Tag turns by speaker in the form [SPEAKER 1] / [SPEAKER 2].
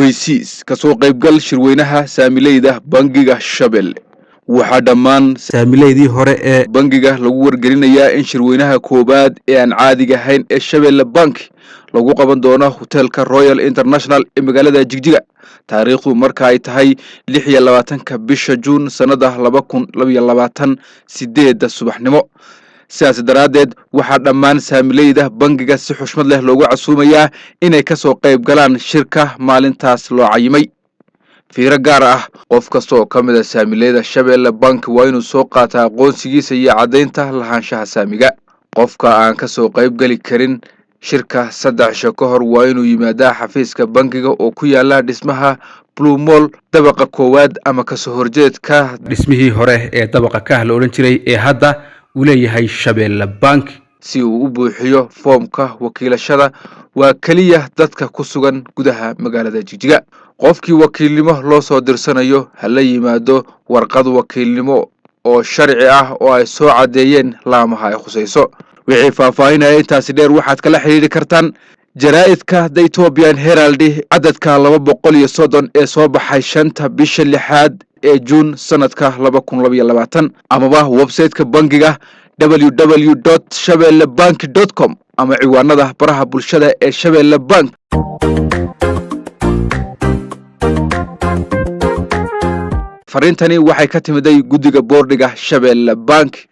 [SPEAKER 1] Ogeysiis: kasoo qaybgal shirweynaha saamileyda Bangiga Shabeelle. Waxaa dhammaan
[SPEAKER 2] saamileydii hore ee
[SPEAKER 1] bangiga lagu wargelinayaa in shirweynaha koowaad ee aan caadiga ahayn ee Shabeelle Bank lagu qaban doono hoteelka Royal International ee magaalada Jigjiga, taariikhdu marka ay tahay 26-ka bisha Juun sannada 2022, 8-da subaxnimo. Sidaas daraaddeed, waxaa dhammaan saamileyda bangiga si xushmad leh loogu casuumayaa inay ka soo qayb galaan shirka maalintaas loo cayimay. Fiiro gaar ah: qof kasta oo ka mid a saamileyda Shabeelle Bank waa inuu soo qaataa aqoonsigiisa iyo caddaynta lahaanshaha saamiga. Qofka aan ka soo qayb geli karin shirka 3 cisho ka hor waa inuu yimaadaa xafiiska bangiga oo ku yaala dhismaha Blue Mall, dabaqa koowaad ama kasoo horjeedka
[SPEAKER 2] dhismihii hore ee dabaqa Kaah la odhan jiray ee hadda uu leeyahay Shabeelle Bank,
[SPEAKER 1] si uu u buuxiyo foomka wakiilashada. Waa keliya dadka ku sugan gudaha magaalada Jigjiga. Qofkii wakiilnimo loo soo dirsanayo ha la yimaado warqad wakiilnimo oo sharci ah oo ay soo caddeeyeen laamaha ay khusayso. Wixii faahfaahinaya intaasi dheer waxaad kala xidhiidhi kartaan jaraa'idka The Ethiopian Herald, cadadka 230 ee soo baxay 5-ta bisha lixaad ee Juun sanadka 2022, amaba website-ka bangiga www.shabeellebank.com, ama ciwaanada baraha bulshada ee Shabeelle Bank. Fariintani waxay ka timiday guddiga boordiga Shabeelle Bank.